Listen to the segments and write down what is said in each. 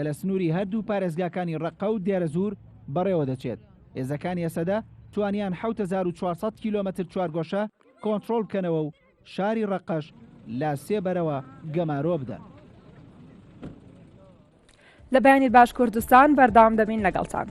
کە لە سنووری هەردوو پارێزگاکانی ڕەققە و دێرەزوور بەڕێوەدەچێت، هێزەکانی هەسەدە توانیان 7400 کیلۆمەتر چوارگۆشە کۆنترۆڵ بکەنەوە و شاری ڕەققەش لە سێ بەرەوە گەمارۆ بدەن. لە بەیانی باش کوردستان بەردەوام دەبین لەگەڵتان.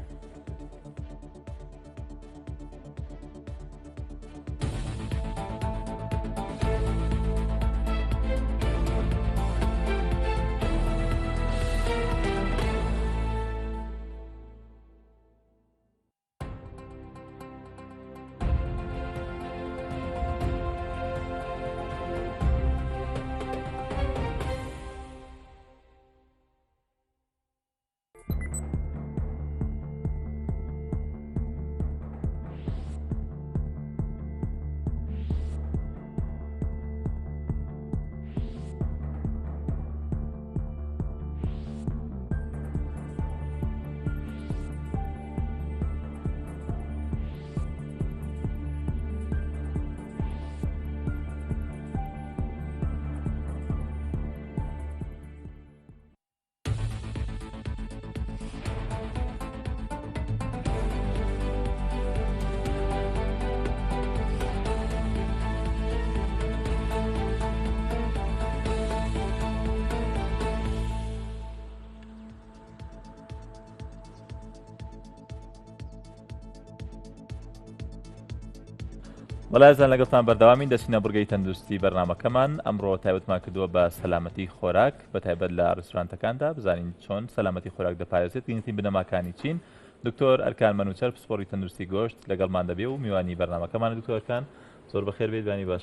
بەڵێزان لەگەڵتان بەردەوامین دەچینە بڕگەی تەندروستی بەرنمەکەمان ئەمڕۆ تایبەتمان کردووە بە سەلامەتی خۆراک بە تایبەت لە ڕێستورانتەکاندا بزانین چۆن سەلامەتی خۆراک دەپارێزێت گرنگترین بنەماکانی چین دکتۆر ئەرکان مەنوچەر پسپۆڕی تەندروستی گۆشت لەگەڵمان دەبێ و میوانی بەرنمەکەمانە دکتۆر ئەرکان زۆر بەخێر بێت بانی باش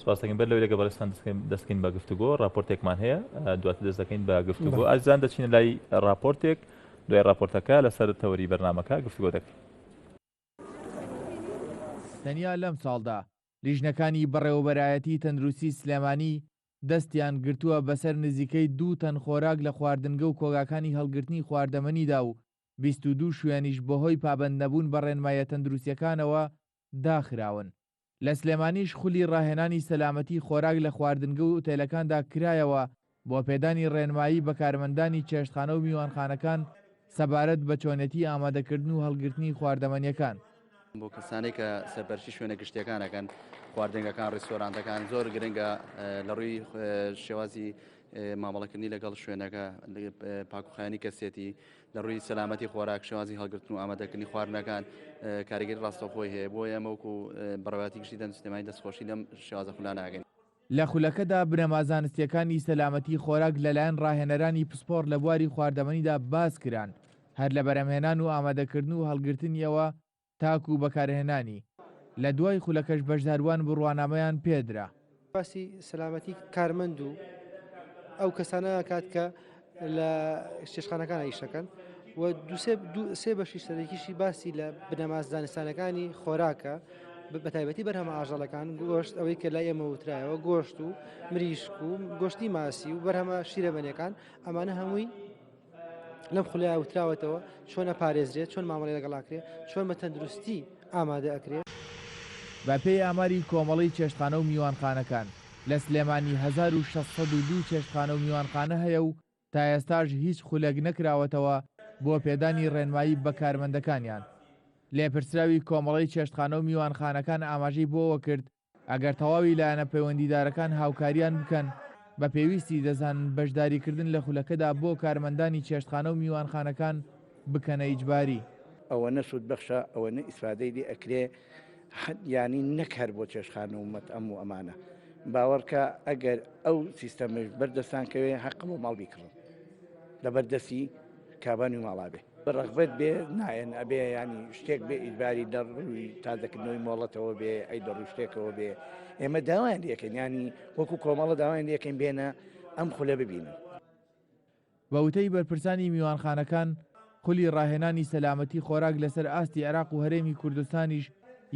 سپاس دەکەین بەر لەوەی لەگەڵ بەڕێزتان دەستکەین بە گفتوگۆ راپۆرتێکمان هەیە دواتر دەست دەکەین بە گفتوگۆ ئازیزان دەچینە لای راپۆرتێک دوای راپۆرتەکە لەسەر تەوەری بەرنمەکە گفتوگۆ دەکەین. تەنیا لەم ساڵدا لیژنەکانی بەڕێوەبەرایەتی تەندروستی سلێمانی دەستیان گرتووە بەسەر نزیکەی دوو تەن خۆراک لە خواردنگە و کۆگاکانی هەڵگرتنی خواردەمەنیدا و 22 شوێنیش بەهۆی پابەندنەبوون بە ڕێنماییە تەندروستییەکانەوە داخراون. لە سلێمانیش خولی ڕاهێنانی سەلامەتی خۆراک لە خواردنگە و ئوتێلەکاندا کرایەوە بۆ پێدانی ڕێنمایی بە کارمەندانی چێشتخانە و میوانخانەکان سەبارەت بە چۆنێتی ئامادەکردن و هەڵگرتنی خواردەمەنیەکان. بۆ کەسانێک کە سەرپەرشتی شوێنە گشتیەکان ئەکەن، خواردنگەکان، ڕیستۆرانتەکان، زۆر گرنگە لە ڕووی شێوازی مامەڵەکردنی لەگەڵ شوێنەکە، پاکوخایەنی کەسێتی، لە ڕووی سەلامەتی خۆراک، شێوازی هەڵگرتن و ئامادەکردنی خواردنەکان کاریگەری ڕاستەوخۆی هەیە، بۆیە ئێمە وەکو بەڕێوەبەرایەتی گشتی تەندروستی سلێمانی دەستخۆشی لەم شێوازە خولانە ئەکەین. لە خولەکەدا بنەما زانستییەکانی سەلامەتی خۆراک لەلایەن ڕاهێنەرانی پسپۆڕ لە بواری خواردەمەنیدا باس کران، هەر لە بەرهەمهێنان و ئامادەکردن و هەڵگرتنیەوە تاکو بەکارهێنانی، لە دوای خولەکەش بەشداربووان بڕوانامەیان پێدرا. باسی سەلامەتی کارمەند و ئەو کەسانە ئەکات کە لە چێشتخانەکان ئیش دەکەن و دوو سێ بەشی سەرەکیشی باسی لە بنەما زانستانەکانی خۆراکە بە تایبەتی بەرهەمە ئاژەڵەکان گۆشت ئەوەی کە لای ئێمە وترایەوە گۆشت و مریشک و گۆشتی ماسی و بەرهەمە شیرەمەنیەکان ئەمانە هەمووی لەم خولەیا وتراوەتەوە چۆن ئەپارێزرێت، چۆن مامەڵەی لەگەڵ ئەکرێت، چۆن بە تەندروستی ئامادە ئەکرێت. بە پێی ئاماری کۆمەڵەی چێشتخانە و میوانخانەکان، لە سلێمانی 1602 چێشتخانە و میوانخانە هەیە و تا ئێستاش هیچ خولێک نەکراوەتەوە بۆ پێدانی ڕێنمایی بە کارمەندەکانیان. لێپرسراوی کۆمەڵەی چێشتخانە و میوانخانەکان ئاماژەی بۆوەکرد، ئەگەر تەواوی لایەنە پەیوەندیدارەکان هاوکاریان بکەن، بە پێویستی دەزانن بەشداریکردن لە خولەکەدا بۆ کارمەندانی چێشتخانە و میوانخانەکان بکەنە ئیجباری. ئەوەنە سوودبەخشە ئەوەنە ئیسفادەی لێ ئەکرێ یانی نەک هەر بۆ چێشتخانە و مەتعەم و ئەمانە باوەڕکە ئەگەر ئەو سیستەمەش بەر دەستان کەوێ هەقە بۆ ماڵ بیکڕن لەبەر دەستی کابانی ماڵا بێ. بە ڕەغبەت بێ نایەن ئەبێ ینی شتێک بێ ئیجباری لە ڕووی تازەکردنەوەی مۆڵەتەوە بێ ئەی لە ڕووی شتێکەوە بێ ئێمە داوایان لێکەین ینی وەکو کۆمەڵە داوایان لێکەین بێنە ئەم خولە ببینن. بە وتەی بەرپرسانی میوانخانەکان، خولی ڕاهێنانی سەلامەتی خۆراک لەسەر ئاستی عێراق و هەرێمی کوردستانیش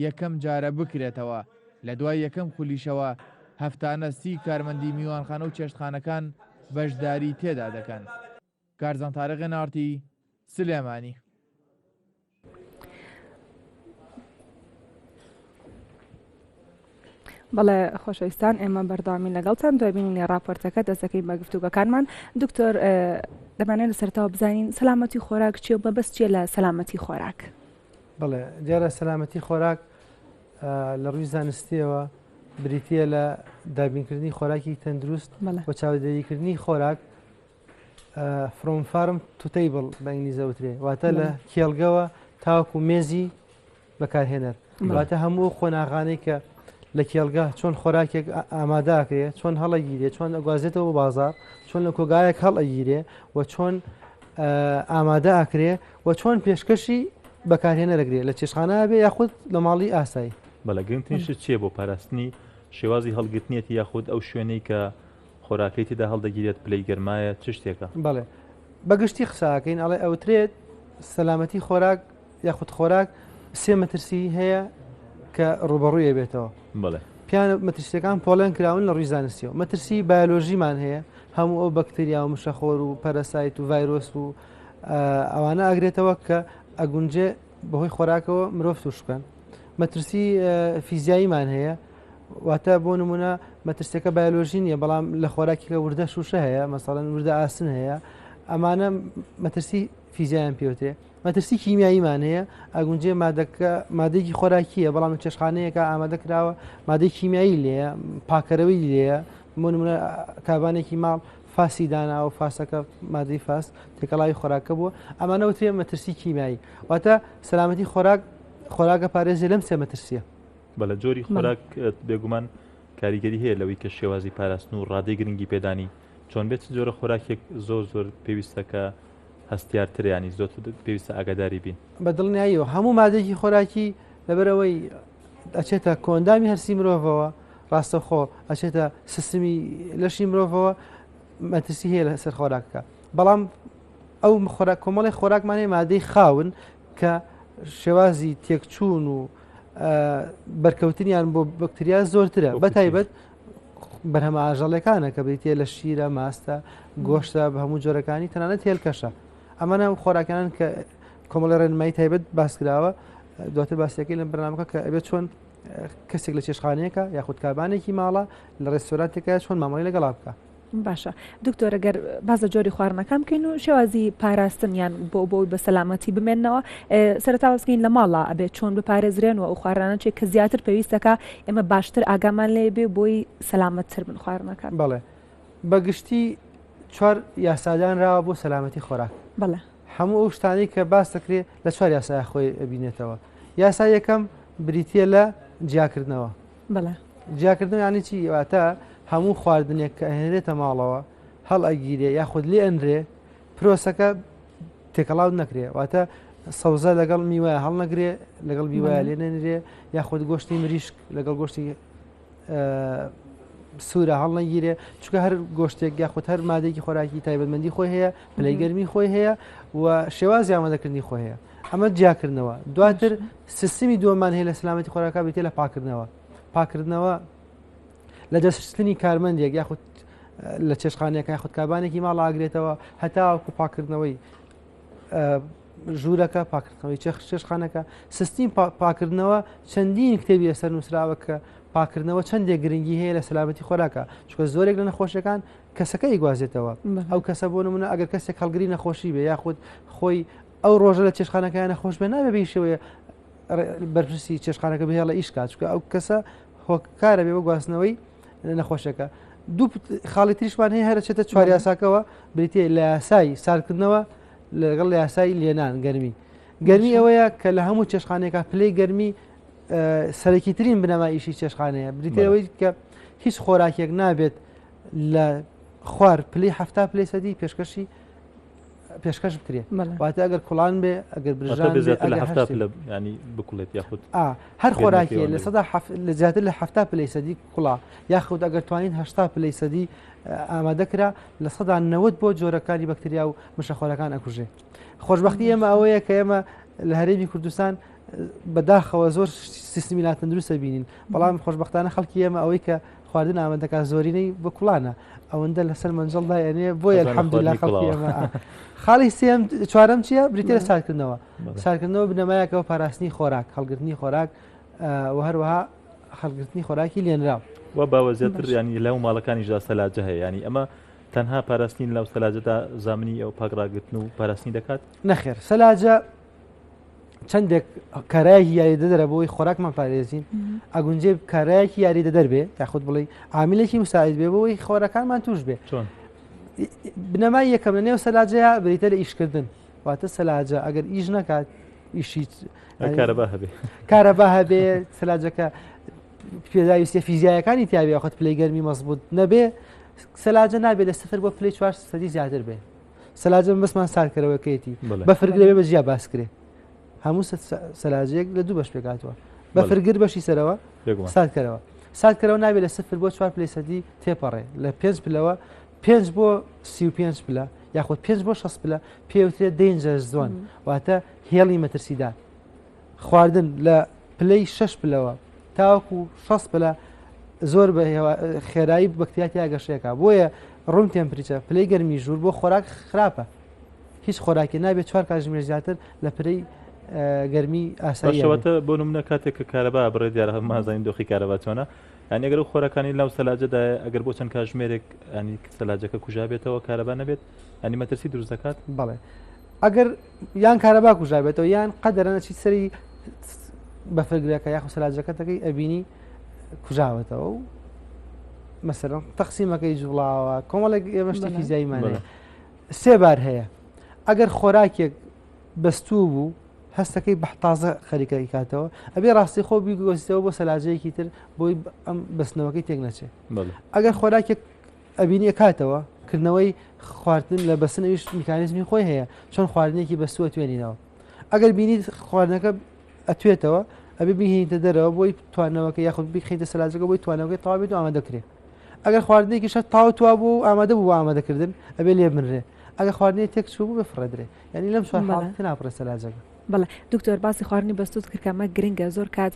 یەکەم جارە بکرێتەوە، لە دوای یەکەم خولیشەوە هەفتانە سی کارمەندی میوانخانە و چێشتخانەکان بەشداری تێدا دەکەن. کارزان تارق ئێن ئاڕ تی، سلێمانی. بەڵێ خۆشەویستان ئێمە بەردەوامی لەگەڵتان دوای بینینی راپۆرتەکە دەست دەکەین بە گفتوگەکانمان دکتۆر. دەمانەوێت لە سەرەتاوە بزانین سەلامەتی خۆراک چیە و مەبەست چیە لە سەلامەتی خۆراک؟ بەڵێ دیارە سەلامەتی خۆراک لە ڕووی زانستیەوە بریتە لە دابینکردنی خۆراکی تەندروست و چاودێریکردنی خۆراک from farm to table بە ئینگلیزە وترێ واتە لە کێڵگەوە تاوەکو مێزی بەکارهێنەر واتە هەموو قۆناغانەی کە لە کێڵگە چۆن خۆراکێک ئاماداکرێ چۆن هەڵەگیرێ چۆن ئەگوازێتەوە بۆ بازار چۆن لە کۆگایەک هەڵ ئەگیرێ و چۆن ئامادە ئەکرێ و چۆن پێشکەشی بەکارهێنەرەگرێ لە چێشخانە بێ یاخود لە ماڵی ئاسایی. بەڵێ گرنگترین شت چییە بۆ پاراستنی شێوازی هەڵگرتنیەتی یاخود ئەو شوێنەی کە خۆراکەی تێدا هەڵدەگیرێت پلەی گەرمایە چ شتێکە؟ بەڵێ بەگشتی قساکەین ئەڵێ ئەوترێت سەلامەتی خۆراک یاخود خۆراک سێ مەترسی هەیە کە ڕوبەڕووی بێتەوە بەڵێ پیان مەترسیەکان پۆلێن کراون لە ڕووی زانستیەوە مەترسی بایۆلۆژیمان هەیە هەموو ئەو بەکتریا و مشەخۆر و parasite و ڤایرۆس و ئەوانە ئەگرێتەوە کە ئەگونجێ بەهۆی خۆراکەوە مرۆڤ توش بکەن مەترسی فیزیاییمان هەیە واتە بۆ نمونە مەترسیەکە بایۆلۆژی نییە بەڵام لە خۆراکیکە وردە شوشە هەیە مەسەڵەن وردە ئاسن هەیە ئەمانە مەترسی فیزیایان پێوترێ مەترسی کیمیاییمان هەیە ئەگونجێ مادەکە مادەیەکی خۆراکیە بەڵام لە چێشخانەیەکە ئامادە کراوە مادەی کیمیایی لێیە پاکەرەوەی لێیە بۆ نمونە کابانێکی ماڵ فاسی داناوە فاسەکە مادەی فاس تێکەڵاوی خۆراکە بووە ئەمانە وترێ مەترسی کیمیایی واتە سەلامەتی خۆراک خۆراکە پارێزی لەم سێ مەترسیە. بەڵێ جۆری خۆراک بێگومان کاریگەری هەیە لەوەی کە شێوازی پاراستن و ڕادەی گرنگی پێدانی چۆن بێت چ جۆرە خۆراکێک زۆر زۆر پێویستە کە هەستیارترە ینی زۆر پێویستە ئاگاداری بین. بە دڵنیاییەوە هەموو مادەیەکی خۆراکی لەبەرئەوەی ئەچێتە کۆئەندامی هەرسی مرۆڤەوە ڕاستەوخۆ ئەچێتە سیستمی لەشی مرۆڤەوە مەترسی هەیە لەسەر خۆراکەکە بەڵام ئەو خۆراک کۆمەڵی خۆراکمان هەیە مادەی خاون کە شێوازی تێکچوون و بەرکەوتنیان بۆ بەکتریا زۆرترە بە تایبەت بەرهەمە ئاژەڵەکانە کە بریتە لە شیرە ماستە گۆشتە بە هەموو جۆرەکانی تەنانەت هێلکەشە ئەمانە خۆراکانن کە کۆمەڵی ڕێنمایی تایبەت باسکراوە دواتر باسیەکەی لەم بەرنامەکە کە ئەبێت چۆن کەسێک لە چێشخانەیەکە یاخود کابانێکی ماڵە لە ڕێستۆرانتێکە چۆن مامەڵی لەگەڵا بکە. باشە دکتۆر گەر باس لە جۆری خواردنەکان بکەین و شێوازی پاراستنیان بۆ بۆی بە سەلامەتی بمێنەوە سەرەتا باس بکەین لە ماڵا ئەبێت چۆن بپارێزرێن و ئەو خواردنانە چێ کە زیاتر پێویستەکە ئێمە باشتر ئاگامان لێ بێ بۆی سەلامەتتر بن خواردنەکان. بەڵێ بە گشتی چوار یاسادانراوە بۆ سەلامەتی خۆراک. بەڵێ. هەموو ئەو شتانەی کە باس دەکرێت لە چوار یاسای خۆی ئەبینێتەوە یاسا یەکەم بریتە لە جیاکردنەوە بەڵێ جیاکردنەوە یانی چی واتە هەموو خواردنێک کە ئەهێنرێتە ماڵەوە هەڵ ئەگیرێ یاخود لێ ئەنرێ پرۆسەکە تێکەڵاو نەکرێ واتە سەوزە لەگەڵ میوە هەڵنەگرێ لەگەڵ میوە لێ نەنرێ یاخود گۆشتی مریشک لەگەڵ گۆشتی سوورە هەڵنەگیرێ چونکە هەر گۆشتێک یاخود هەر مادێکی خۆراکی تایبەتمەندی خۆی هەیە پلەی گەرمی خۆی هەیە و شێوازی ئامادەکردنی خۆی هەیە ئەمە جیاکردنەوە دواتر سیستمی دووەمان هەیە لە سلامەتی خۆراکا بێتێ لە پاکردنەوە پاکردنەوە لە دەستشتنی کارمەندێک یاخود لە چێشخانەیەکە یاخود کابانێکی ماڵ ئاگرێتەوە هەتاوەکو پاکردنەوەی ژوورەکە پاکردنەوەی چێشخانەکە سیستمی پاکردنەوە چەندین کتێبی لەسەر نووسراوە کە پاکردنەوە چەندێک گرنگی هەیە لە سەلامەتی خۆراکە چونکە زۆرێک لە نەخۆشیەکان کەسەکە ئیگوازێتەوە ئەو کەسە بۆ نمونە ئەگەر کەسێک هەڵگری نەخۆشی بێ یاخود خۆی ئەو ڕۆژە لە چێشخانەکەیان نەخۆش بێ نابێ بێ شێوەیە بەرپرسی چێشخانەکە بهێڵە ئیش کات چونکە ئەو کەسە هۆکارە بێ بۆ گواستنەوەی نەخۆشەکە دوو خاڵی تریشمان هەیە هەرەچێتە چوار یاساکەوە بریتە لە یاسای ساردکردنەوە لەگەڵ یاسای لێنان گەرمی گەرمی ئەوەیە کە لە هەموو چێشخانێکە پلەی گەرمی سەرەکی ترین بنەما ئیشی چێشخانەیە بریتەوەی کە هیچ خۆراکێک نابێت لە خوار پلەی ه پلەی سەدی پێشکەشی پێشکەش بکرێت واتە ئەگەر کوڵان بێ ئەگەر برژان ینی بکوڵێت یاخود هەر خۆراکیە لە سەدا لە زیاتر لە ه پلەی سەدی کوڵا یاخود ئەگەر توانین هشتا پلەی سەدی ئامادە کرا 90% بۆ جۆرەکانی بەکتریا و مشەخۆرەکان ئەکوژێ خۆشببختی ئێمە ئەوەیە کە ئێمە لە هەرێمی کوردستان بەداخەوە زۆر سیستمی ناتەندروستە بینین بەڵام خۆشببختانە خەڵکی ئێمە ئەوەی کە خواردن ئامادەکە زۆرینەی بە کوڵانە ئەوەندە لەسەر مەنجەڵ دایەنێ بۆیە الحەمدلله خەڵکی ئێمە خاڵی سێم چوارەم چییە بریتە لە ساردکردنەوە ساردکردنەوە بنەمایەکەوە پاراستنی خۆراک هەڵگرتنی خۆراک و هەروەها هەڵگرتنی خۆراکی لێنراو و باوە زیاتر ینی لەو ماڵەکانیشدا سەلاجە هەیە ینی ئەمە. تەنها پاراستنی لەناو سەلاجەدا زامنی ئەو پاک ڕاگرتن و پاراستنی دەکات؟ نەخێر سەلاجە چەندێک کارایەکی یاریدەدەرە بۆی خۆراکمان پارێزین ئەگونجێ کارایەکی یاریدەدەر بێ یاخود بڵێ عاملێکی مساعد بێ بۆی خۆراکانمان توش بێ چۆن بنەمای یەکەم لە نێو سەلاجەیە بریتە لە ئیشکردن واتە سەلاجە ئەگەر ئیش نەکات ئیشی کارەبا هەبێ کارەبا هەبێ سەلاجەکە پێداویستە فیزیایەکانی تیاێ یاخود پلەی گەرمی مەزبوط نەبێ سەلاجە نابێت لە سفر بۆ پلەی چوار سەدی زیاتر بێ سەلاجە بەسمان ساردکەرەوەکەیەتی بەفرگرێ بە جیا باسکرێ هەموو سەلاجەیەک لە دوو بەش پێکاتوە بەفرگر بەشی سەرەوە ساردکەرەوە ساردکەرەوە نابێت لە سفر بۆ چوار پلەی سەدی تێپەڕێ لە پێنج پلەوە پێنج بۆ 35 پلە یاخود پێنج بۆ 6 پلە پێوترێت danger zone واتە هێڵی مەترسیدار خواردن لە پلەی شەش پلەوە تاوەکو 6 پلە زۆر بە خێرایی بەکتریا تیا گەشەکە بۆیە room temperature پلەی گەرمی ژوور بۆ خۆراک خراپە هیچ خۆراکی نابێت چوار کاتژمێر زیاتر لە پلەی گەرمی ئاساییەوەتە بۆ نمونە کاتێک کە کارەبا بڕێ دیارە مازانین دۆخی کارەبا چۆنە یانی ئەگەر ئەو خۆراکانی ناو سەلاجەدا ئەگەر بۆ چەند کاژمێرێک ینی سەلاجەکە کوژابێتەوە کارەبا نەبێت ینی مەترسی دروست دەکات بەڵێ ئەگەر یان کارەبا کوژابێتەوە یان قەدەرە نەچیت سەری بەفرگرەکە یاخو سەلاجەکەتەکەی ئەبینی کوژاوەتەوە و مەسەرم تەقسیمەکەی جوڵاوە کۆمەڵێک ئێمە شتی فیزیاییمان هەیە سێ بار هەیە ئەگەر خۆراکێک بەستوو بوو هەستەکەی بە تازە خەریکە ئیکاتەوە ئەبێ ڕاستی خۆ بیگۆزیتەوە بۆ سەلاجەیەکی تر بۆی ئەم بەستنەوەکەی تێک نەچێت ئەگەر خۆراکێک ئەبینی ئەکاتەوە، کردنەوەی خواردن لە بەستن ئەویش میکانیزمی خۆی هەیە چۆن خواردنێکی بەستووە توێنینەوە ئەگەر بینیت خواردنەکە ئەتوێتەوە ئەبێ بیهێنیتە دەرەوە بۆی توانەوەکە یاخود بیخیتە سەلاجەکە بۆی توانەوەکەی تەواو بێت و ئامادە کرێ ئەگەر خواردنێکی شەر تاو توا بوو و ئامادە بوو ئامادەکردن ئەبێ لێ بنرێ ئەگەر خواردنێک تێک چوو بوو بفڕێدرێ یعنی لەم چوار حاڵەتە ناپڕێ سەلاجەکە. بەڵێ دکتۆر باسی خواردنی بەستوت کرد کە ئەمە گرنگە زۆر کات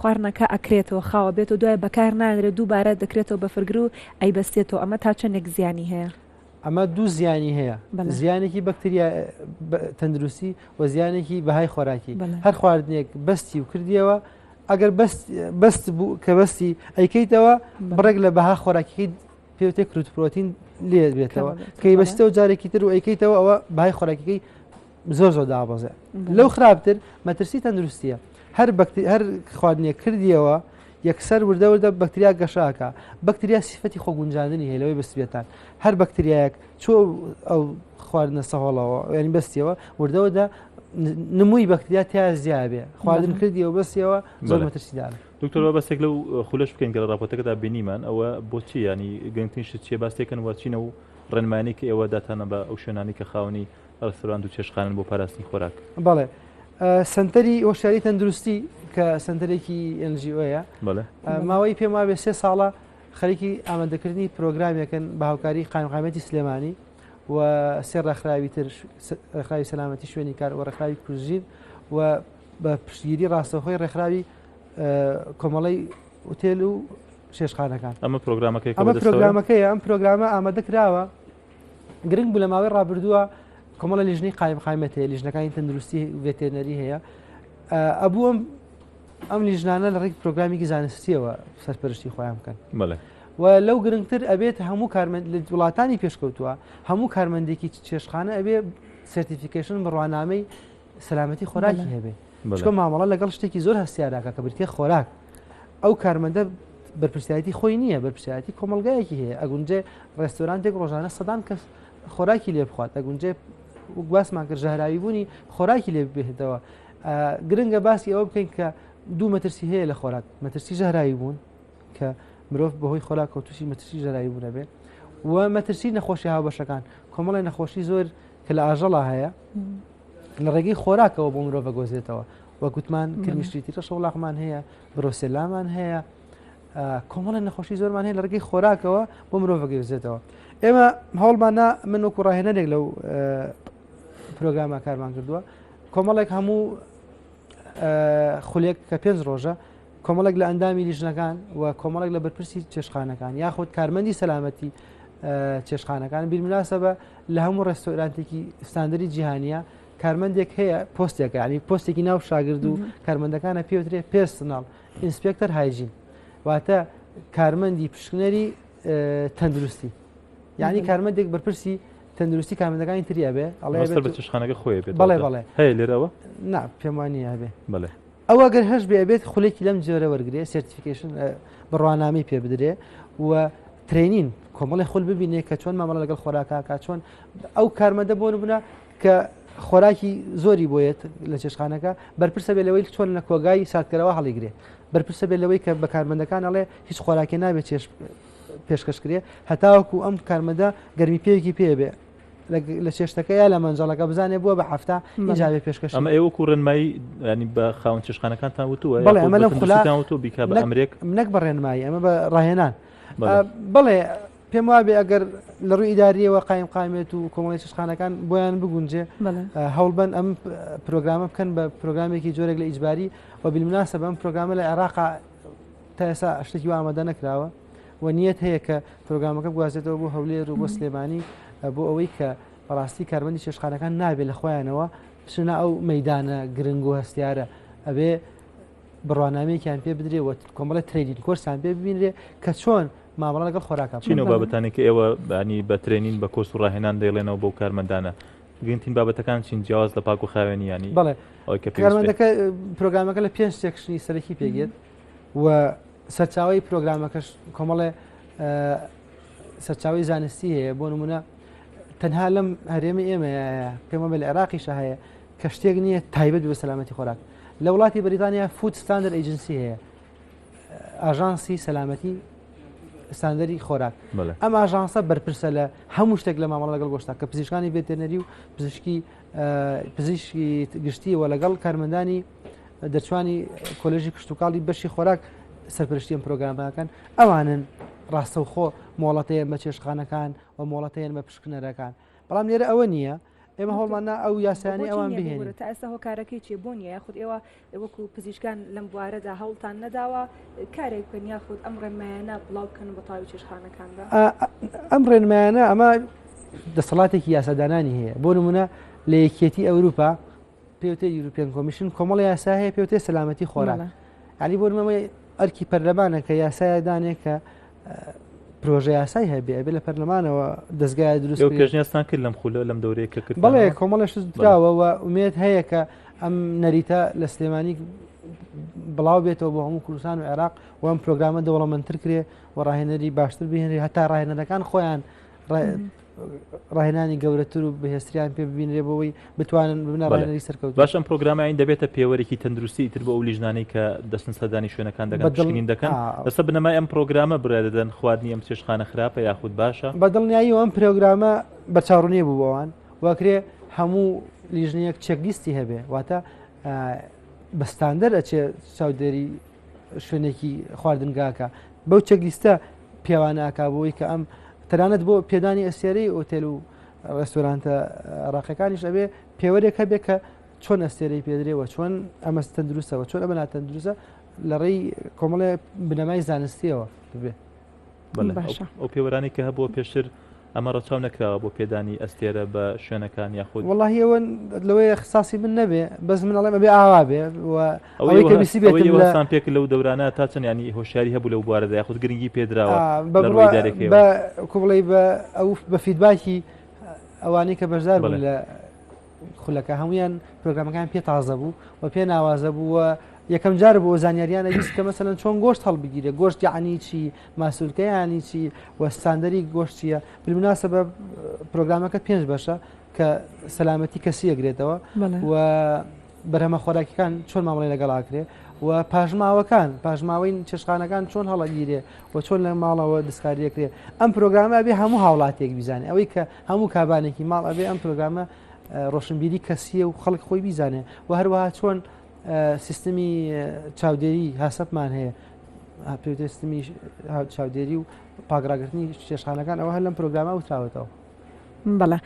خواردنەکە ئەکرێتەوە خاوە بێتەوە دوای بەکار نانرێت دووبارە دەکرێتەوە بە فرگر و ئەیبەستێتەوە ئەمە تا چەندێک زیانی هەیە؟ ئەمە دوو زیانی هەیە زیانێکی بەکتریا تەندروستی و زیانێکی بەهای خۆراکی هەر خواردنێک بەستی و کردیەوە ئەگەر بەست بوو کە بەستی ئەیکەیتەوە بڕێک لە بەها خۆراکیەکەی پێوتێ کروت پرۆتین لێ بێتەوە کەی بەستەوە جارێکی تر و ئەیکەیتەوە ئەوە بەهای خۆراکیەکەی زۆر زۆر دابەزێ لەو خراپتر مەترسی تەندروستیە هەر هەر خواردنێک کردیەوە یەکسەر وردە وردە بەکتریا گەشاکە بەکتریا سیفەتی خۆگونجاندنی هەیە لەوەی بەستبێتان هەر بەکتریایەک چۆ ئەو خواردنە سەهۆڵەوە ینی بەستیەوە وردەوەدا نمووی بەکتریا تیا زیابێ خواردن کردیەوە بەستیەوە زۆر مەترسیدارە. دکتۆر با باسێک لەو خولەش بکەین کە لە راپۆرتەکەدا بینیمان ئەوە بۆچی ینی گرنگترین شت چیە باس دەکەن و چینە و ڕێنمایانی کە ئێوە داتانە بە ئەو شوێنانی کە خاوەنی ڕێستۆرانت و چێشتخانەن بۆ پاراستنی خۆراک. بەڵێ سەنتەری هۆشیاری تەندروستی کە سەنتەرێکی NGO یە ماوەی پێم وابێ سێ ساڵە خەریکی ئامادەکردنی پرۆگرامێکن بە هاوکاری قایمقامیەتی سلێمانی و سێ ڕێکخراوی تر ڕێکخراوی سەلامەتی شوێنی کار و ڕێکخراوی کوژین و بە پشتگیری ڕاستەوخۆی ڕێکخراوی کۆمەڵەی ئوتێل و چێشتخانەکان ئەمە پرۆگرامەکەی ئەمە پرۆگرامەکەی ئەم پرۆگرامە ئامادە کراوە گرنگ بوو لە ماوەی ڕابردووە کۆمەڵە لیژنەی قایم قایمەت هەیە لیژنەکانی تەندروستی ڤێتێنەری هەیە ئەبوو ئەم ئەم لیژنانە لە ڕێک پرۆگرامیکی زانستیەوە سەرپەرشتی خۆیان بکەن و لەو گرنگتر ئەبێت هەموو کارمەند لە وڵاتانی پێشکەوتووە هەموو کارمەندێکی چێشخانە ئەبێ certification بڕوانامەی سەلامەتی خۆراکی هەبێ چکە مامەڵە لەگەڵ شتێکی زۆر هەستیاراکە کە بریتە خۆراک ئەو کارمەندە بەرپرسیارەتی خۆی نییە بەرپرسیارەتی کۆمەڵگایەکی هەیە ئەگونجێ ڕێستۆرانتێک ڕۆژانە سەدان کەس خۆراکی لێ بخوات ئەگونجێ باسمان کرد ژەهراوی بوونی خۆراکی لێ بێتەوە گرنگە باسی ئەوە بکەین کە دوو مەترسی هەیە لە خۆراک مەترسی ژەهراوی بوون کە مرۆڤ بەهۆی خۆراکەوە تووشی مەترسی ژەهراوی بوون بێت و مەترسی نەخۆشی هاوبەشەکان کۆمەڵی نەخۆشی زۆر کە لە ئاژەڵا هەیە لە ڕێگەی خۆراکەوە بۆ مرۆڤ گۆزێتەوە وەک گوتمان کرمیشتری ڕەشەوڵاخمان هەیە برۆسێلامان هەیە کۆمەڵە نەخۆشی زۆرمان هەیە لە ڕێگەی خۆراکەوە بۆ مرۆڤ گەوزێتەوە ئێمە هەوڵماننا من وەکو ڕاهێنەرێک لەو پرۆگرامە کارمان کردووە کۆمەڵێک هەموو خولێک کە پێنج ڕۆژە کۆمەڵێک لە ئەندامی لیژنەکان و کۆمەڵێک لە بەرپرسی چێشخانەکان یاخود کارمەندی سەلامەتی چێشخانەکان بیرمناسەبە لە هەموو ڕێستۆرانتێکی ستاندەری جیهانیە کارمەندێک هەیە پۆستێکە ینی پۆستێکی ناو شاگرد و کارمەندەکانە پێوترێ personal inspector hygiene واتە کارمەندی پشکنەری تەندروستی. یعنی کارمەندێک بەرپرسی تەندروستی کارمەندەکانی تری ئەبێ ئەڵێ بە چێشخانەکە خۆی بێت بەڵێ بەڵێ هەیە لێرەوە نا پێم وانە هەبێ بەڵێ ئەوە گەر هەش بێ ئەبێت خولێکی لەم جۆرە وەرگێ certification بڕوانامەی پێ بدرێ و training کۆمەڵی خول ببینێ کە چۆن مامەڵە لەگەڵ خۆراکاکە چۆن ئەو کارمەندە بۆ نمونە کە خۆراکی زۆری بۆیەت لە چێشخانەکە بەرپرسە بێ لەوەی چۆن لە کۆگای ساردکەرەوە هەڵیگرێ بەرپرسە بێ لەوەی کە بە کارمەندەکان ئەڵێ هیچ خۆراکێ نابێت چێش پێشکەش کرێ هەتاوەکو ئەم کارمەندە گەرمی پێیەکی پێ بێ لە چێشتەکە یا لە مەنجەڵەکە بزانێ بووە بە هەفتا ئینجا بێ پێشکەش ئەمە ئێوە وەکو ڕێنمایی ینی بە خاوەن چێشخانەکانتان وتووە بەڵێ ئەمە لەم خولا وتووە بیکا بە ئەمرێک نەک بە ڕێنمایی ئەمە بە ڕاهێنان بەڵێ پێم وابێ ئەگەر لە ڕووی ئیداریەوە قایم قامێت و کۆمەڵی چێشخانەکان بۆیان بگونجێ هەوڵبەن ئەم پرۆگرامە بکەن بە پرۆگرامێکی جۆرێک لە ئیجباری و بالمناسبە ئەم پرۆگرامە لە عێراق تا ئێستا شتێکی وا ئامادە نەکراوە و نیەت هەیە کە پرۆگرامەکە بگوازێتەوە بۆ هەولێر و بۆ سلێمانی بۆ ئەوەی کە بەڕاستی کارمەندی چێشخانەکان نابێت لە خۆیانەوە بچنە ئەو مەدانە گرنگ و هەستیارە ئەبێ بڕوانامەیەکیان پێ بدرێ و کۆمەڵی training کۆرسان پێ ببینرێ کە چۆن مامەڵە لەگەڵ خۆراکە چینەوە بابەتانی کە ئێوە بانی بە training بە کۆرس و ڕاهێنان دەیڵێنەوە بۆ کارمەندانە گرنگترین بابەتەکان چین جیاواز لە پاک و خاوێنی ینی بەڵێ کارمەندەکە پرۆگرامەکە لە پێنج section ی سەرەکی پێگێت و سەرچاوی پرۆگرامەکەش کۆمەڵێ سەرچاوی زانستی هەیە بۆ نمونە تەنها لەم هەرێمی ئێمە پێمە بە لە عێراقیشە هەیە کە شتێک نییە تایبەت بە سەلامەتی خۆراک لە وڵاتی بەریتانیا Food Standard Agency هەیە ئاژانسی سەلامەتی ستاندەری خۆراک ئەم ئاژانسە بەرپرسە لە هەموو شتێک لە مامەڵە لەگەڵ گۆشتا کە پزیشکانی ڤێتێرنەری و پزیشکی پزیشکی گشتی و لەگەڵ کارمەندانی دەرچوانی کۆلێژی کشتتوکاڵی بەشی خۆراک سەرپەرشتی ئەم پرۆگرامەکەن ئەوانن ڕاستەوخۆ مۆڵەتەیە بە چێشخانەکان و مۆڵەتەیەن بە پشکنەرەکان بەڵام لێرە ئەوە نییە ئێمە هەوڵمان نا ئەو یاسایانەی ئەوان بهێنین. تا ئێستا هۆکارەکەی چیە بۆ نیە یاخود ئێوە وەکو پزیشکان لەم بوارەدا هەوڵتان نەداوە کارێک بکەن یاخود ئەم ڕێنمایانە بڵاو بکەن بە تەواوی چێشتخانەکاندا؟ ئەم ڕێنمایانە ئەمە دەسەڵاتێکی یاسادانانی هەیە بۆ نمونە لە یەکێتی ئەوروپا پێوتێ European Commission کۆمەڵ یاسا هەیە پێوتێ سەلامەتی خۆراک یعنی بۆ نمونە ئەرکی پەرلەمانە کە یاسایە دانێ کە پرۆژە یاسای هەبێ ئەبێ لە پەرلەمانەوە دەستگای دروست پێشنیازتان کرد لەم خولە لەم دەورەیە کە کرد بەڵێ کۆمەڵە شت دراوە و ئومێد هەیە کە ئەم نەریتە لە سلێمانی بڵاو بێتەوە بۆ هەموو کوردستان و عێراق و ئەم پرۆگرامە دەوڵەمەندتر کرێ و ڕاهێنەری باشتر بهێنرێ هەتا ڕاهێنەرەکان خۆیان ڕاهێنانی گەورەتر و بەهێزتریان پێ ببینرێ بۆ ئەوەی بتوانن ببنە ڕاهێنەری سەرکەوتوو. باش ئەم پرۆگرامە ئاین دەبێتە پێوەرێکی تەندروستی ئیتر بۆ ئەو لیژنانەی کە دەچن سەردانی شوێنەکان دەکەن پشکنین دەکەن لەسەر بنەمای ئەم پرۆگرامە بڕیار دەدەن خواردنی ئەم چێشتخانە خراپە یاخود باشە؟ بە دڵنیاییەوە ئەم پرۆگرامە بەرچاوڕوونی بوو بۆوان و ئەکرێ هەموو لیژنەیەک checklist ی هەبێ واتە بە ستاندەر ئەچێ چاودێری شوێنێکی خواردنگاکە بەو checklist ە پێوانە ئەکا بۆی کە ئەم تەنانەت بۆ پێدانی ئەستێرەی ئۆتێل و ڕێستۆرانتە ڕاقەکانیش ئەبێ پێوەرێک هەبێ کە چۆن ئەستێرەی پێدرێەوە چۆن ئەمە تەندروستەوە چۆن ئەمە ناتەندروستە لە ڕێی کۆمەڵێ بنەمای زانستیەوە ببێ. ئەو پێوەرانەی کە هەبووە پێشتر ئەمە ڕەچاو نەکراوە بۆ پێدانی ئەستێرە بە شوێنەکان یاخود وەڵاهی ئەوە لەوەیە اختصاصی من نەبێ بەس من ئەڵێم ئەبێ ئاوا بێ و ئەوەی کە بیستی بێتم ئەوەی لە پێک لەو دەورانە تا چەند ینی هۆشیاری هەبوو لەو بوارەدا یاخود گرنگی پێدراوە بە لە ڕووی ئیدارەکەیەوە؟ بە کوبڵێی بە ئەو بە feedback ی ئەوانەی کە بەشدار بوون لە خولەکە هەمویان پرۆگرامەکان پێ تازە بوو و پێ ناوازە بوو و یەکەم جار بۆ زانیاریانە بیست کە مەسەلەن چۆن گۆشت هەڵبگیرێ گۆشت یعنی چی ماسولکە یعنی چی و ستاندەری گۆشت چییە بالمناسبە پرۆگرامەکە پێنج بەشە کە سەلامەتی کەسی ئەگرێتەوە و بەرهەمە خۆراکیەکان چۆن مامەڵەی لەگەڵ ئاکرێ و پاشماوەکان پاشماوەی چێشخانەکان چۆن هەڵەگیرێ و چۆن لە ماڵەوە دەستکاریەکرێ ئەم پرۆگرامە ئەبێ هەموو هاوڵاتێک بیزانێ ئەوەی کە هەموو کابانێکی ماڵ ئەبێ ئەم پرۆگرامە ڕۆشنبیری کەسیە و خەڵک خۆی بیزانێ و هەروەها چۆن سیستمی چاودێری HACCP مان هەیە پێوتێ سیستمی چاودێری و پاکڕاگرتنی چێشخانەکان ئەوە هەر لەم پرۆگرامە وتراوەتەوە. بەڵێ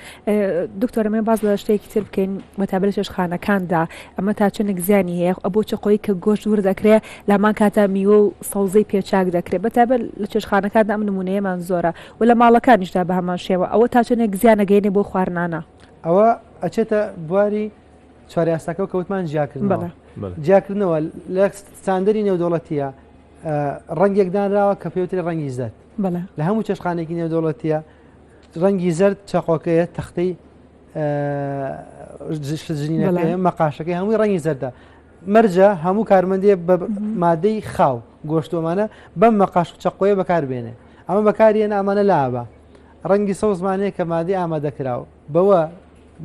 دکتۆر ئەمێ باس لە شتێکی تر بکەین بەتابەت لە چێشتخانەکاندا ئەمە تا چەندێک زیانی هەیە ئەبۆ چەقۆی کە گۆشت ورد دەکرێ لامان کاتە میوە و سەوزەی پێچاک دەکرێت بەتابەت لە چێشتخانەکاندا ئەم نمونەیەمان زۆرە و لە ماڵەکانیشدا بە هەمان شێوە ئەوە تا چەندێک زیان ئەگەیەنێ بۆ خواردنانە؟ ئەوە ئەچێتە بواری چوار یاساکە و کەوتمان جیاکردنەوە جیاکردنەوە لە ستاندەری نێودەوڵەتیە ڕەنگێک دانراوە کە پێوتری ڕەنگی زەرد لە هەموو چێشتخانێکی نێودەوڵەتیە. ڕەنگی زەرد چەقۆکەیە تەختەی جنینەکەی مەقاشەکەی هەمووی ڕەنگی زەردە مەرجە هەموو کارمەندێ بە مادەی خاو گۆشتۆمانە بەم مەقاش و چەقۆیە بەکاربێنێ ئەمە بەکاریێنە ئەمانە لابە ڕەنگی سەوزمانەیە کە مادەی ئامادەکراو بەوە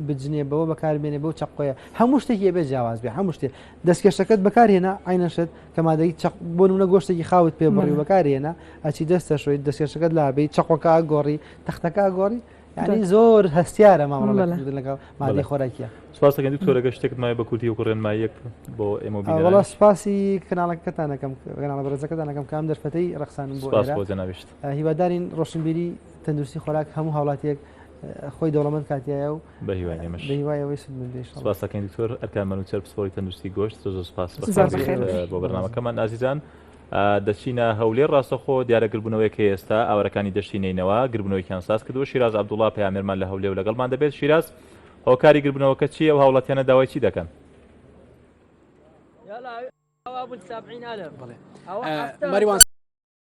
بجنێ بەوە بەکاربێنێ بەو چەقۆیە هەموو شتێکی ئەبێ جیاواز بێ هەموو شتێ دەستکێشەکەت بەکارهێنا عینەشت کە مادەی چەق بۆ نمونە گۆشتێکی خاوت پێ بڕی و بەکارهێنا ئەچی دەستە شۆی دەستکێشەکەت لابەی چەقۆکە گۆڕی تەختەکە گۆڕی یعنی زۆر هەستیارە مامەڵەکردن لەگەڵ مادەی خۆراکیە سپاس دەکەین دکتۆر ئەگەر شتێکت مایە بە کوردی وەکو ڕێنماییەک بۆ ئێمە و بینەران وەڵا سپاسی کەناڵەکەتان ئەکەم کەناڵە بەڕێزەکەتان ئەکەم کە ئەم دەرفەتەی ڕەخساندم بۆ سپاس ئێرە بۆ جەنابیشت هیوادارین ڕۆشنبیری تەندروستی خۆراک هەموو هاوڵاتیەک خۆی دەوڵەمەند کاتیایە و بە هیوای ئێمەش بە هیوای ئەوەی سوودمەند بێ ئینشاڵڵا. سپاس دەکەین دکتۆر ئەرکان مەنوچەر پسپۆری تەندروستی گۆشت زۆر زۆر سپاس زۆر بەخێر بەخێر بێیت بۆ بەرنامەکەمان ئازیزان دەچینە هەولێر ڕاستەخۆ دیارە گربوونەوەیەک هەیە ئێستا ئاوارەکانی دەشتی نەینەوا گربوونەوەیەکیان ساز کردووە شیراز عەبدوڵا پەیامێرمان لە هەولێر و لەگەڵمان دەبێت شیراز هۆکاری گربوونەوەکە چییە و هاوڵاتیانە داوای چی دەکەن؟ مەریوان.